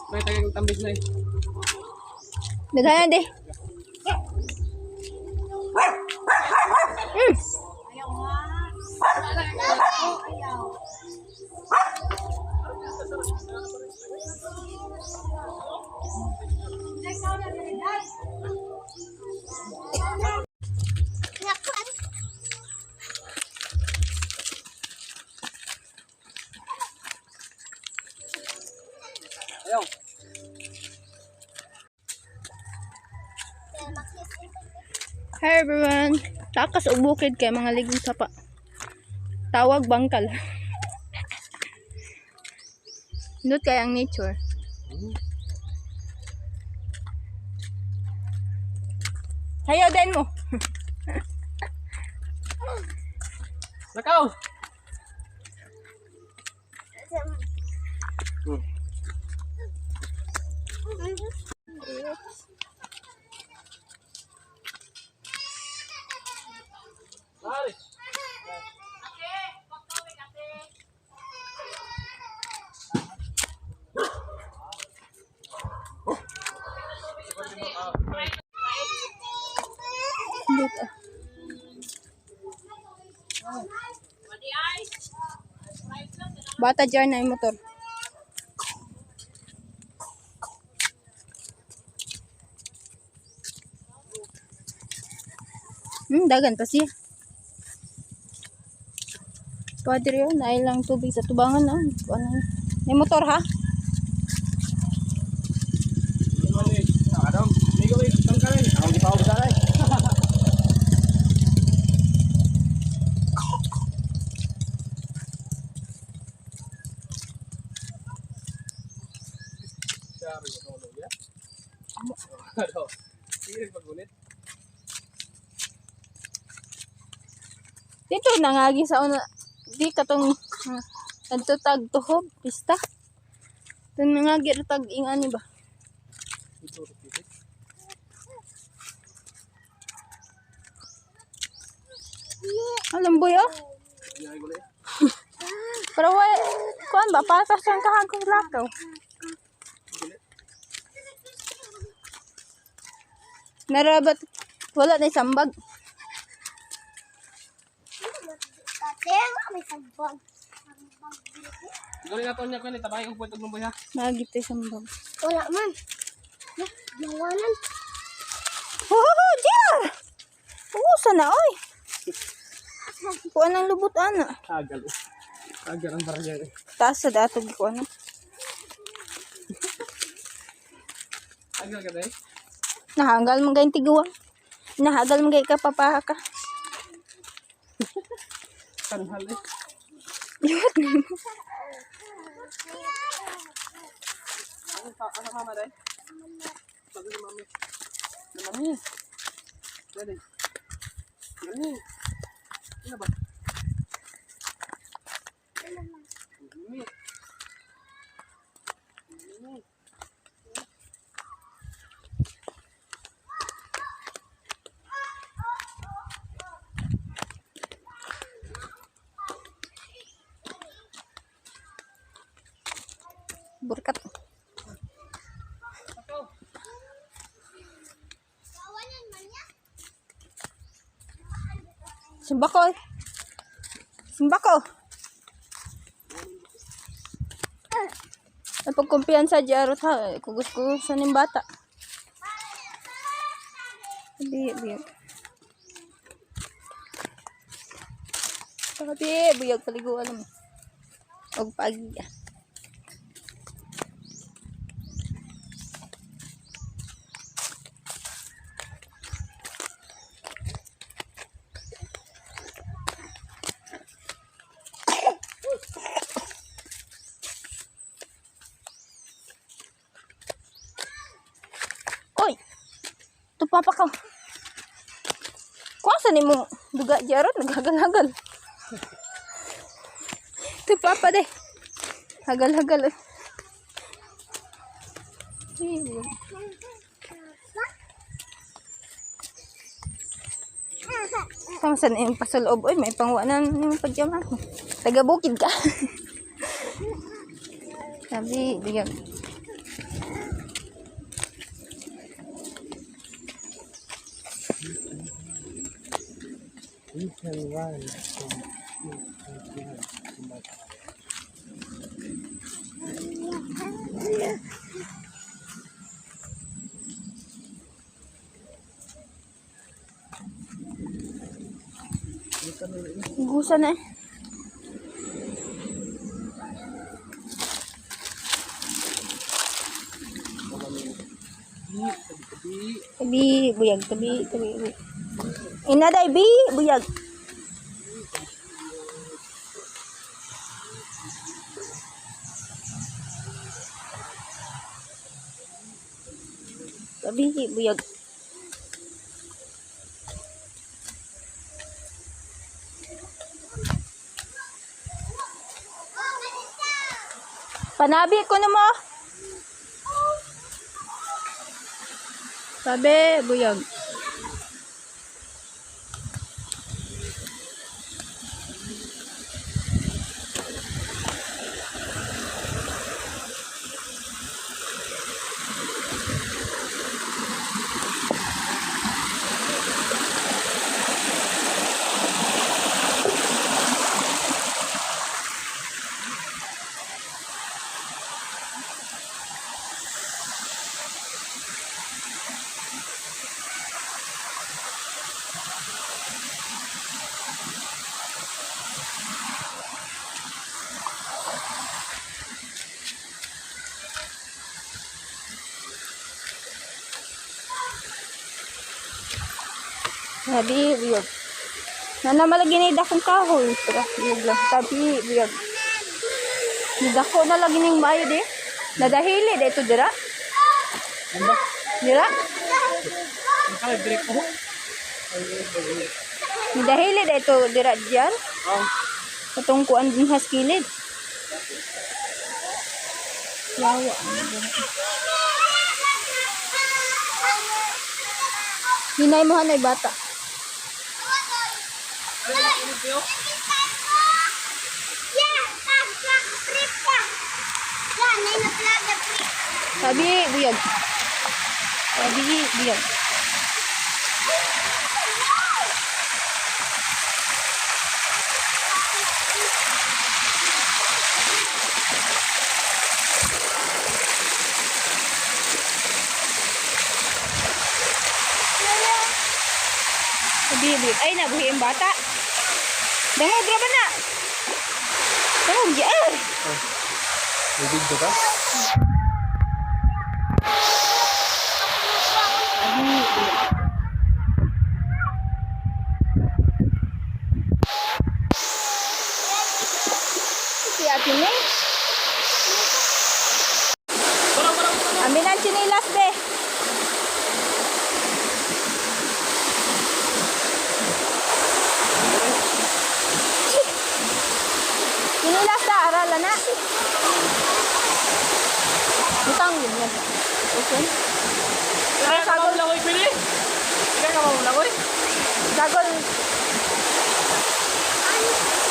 May tagang tambis na eh. Daghanan de. Ayaw. Hi everyone. Takas og bukid kay mga ligong sapa. Tawag bangkal. Nindot kay ang nature. Hayaw din mo. Lakaw! Mari. Nindot ah. Bata dyan na yung motor. Dagan pa siya. Padre yun, na ilang tubig sa tubangan na. Ano, may motor ha? Adong, migo eh, tangkalay. Ang di pa ako sanay. Sige, pagulit. Dito nangagi sa una. Di katong adto tag tuhob pista. Dun nangagi ra tag ingani ba? Ito, ito. Alam boy oh. Ay, gulit. Pero wa kuan ba patas ang kahagong lakaw. Narabat wala na sambag. Ate, may sabag. Gulit na to niya kuan, tabay og puwet og lumboy ha. Nagi to sambag. Wala man. Ya, nawanan. Oh, dear. Usa na oy. Kuan ang lubot ana. Tagal. Tagal ang barangay. Taas sa dato ko ano. Tagal ka dai. Nahanggal man gayong tiguan. Nahagal man gay ka papaha ka. Tanhal eh. Liwat na mo. Ano pa ano mama dai? Sabi ni mami. Na mami. Dali. Mami. Ano ba? Mami. Mami. Burkat. Simba ko. Eh. Simba ko. Ay, pagkumpiyansa, Jarot ha. Kugus-kugusan yung bata. Abi, buyag. Abi, buyag paliguan mo. Og pagi. Oy! Tupapa ka. Kuasa ni mo duga jaron naghagal-hagal. Tupapa de. Hagal-hagal. Eh. Ay, Pangsan yung pasuloob. Oy, may pangwanan yung padyama. Taga bukid ka. Sabi, bigyan. Can run from here to my car. Gusa na eh. Tabi, buyag, tabi, tabi, tabi. Inaday, bi, buyag. Tabi, buyag. Panabi ko na mo. Tabi, buyag. Tabi, buyag. Nana malagi ni dakong kahoy. Tara, buyag lang. Tabi, buyag. Nidako na lagi ning maayo di. Nadahili di ito dira. Ano ba? Dira. Ang kaya, break ko. Nidahili di ito dira diyan. Oh. Katong kuan din has kilid. Yawa. Hinay mo hanay bata. Yeah, tag, tag, trip ka. Yeah, 9 o'clock, the trip. Tabi, buyag. Tabi, buyag. Tabi, buyag. Ay, nabuhi ang bata. Dangog, ra ba na? Dangog, yeah. May video ka? Tabi, buyag. Si Ate May. Amin ang chinilas, be. Chinilas na, aralan na. Butang yun yan. Okay. Kaya ka maulakoy, Pili? Kaya ka maulakoy? Sagol.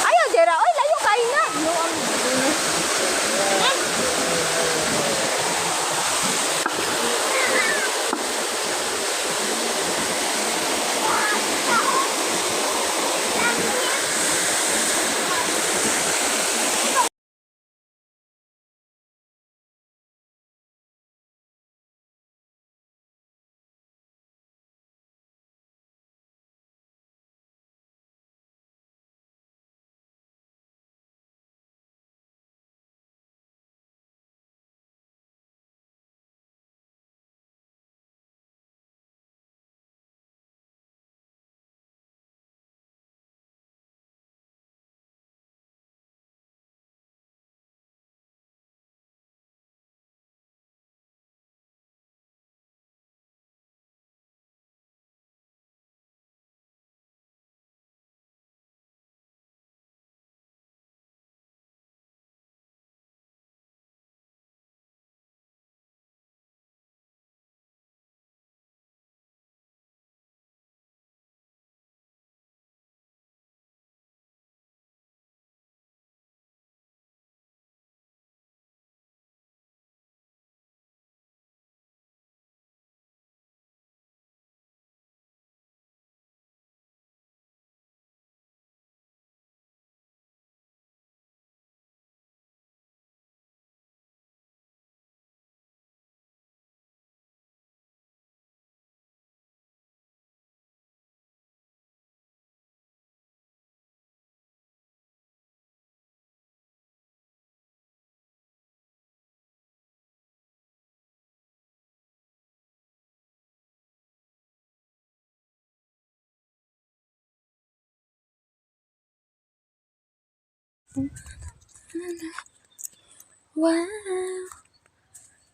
Ayaw, Jera. Oy, layo kayo na. No, ang Wow.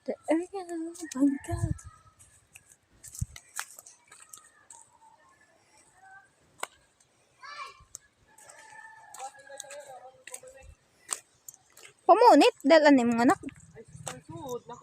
The area, oh my God. Pamunit, dahil ano yung mga anak. Ay, ang suod. Nako.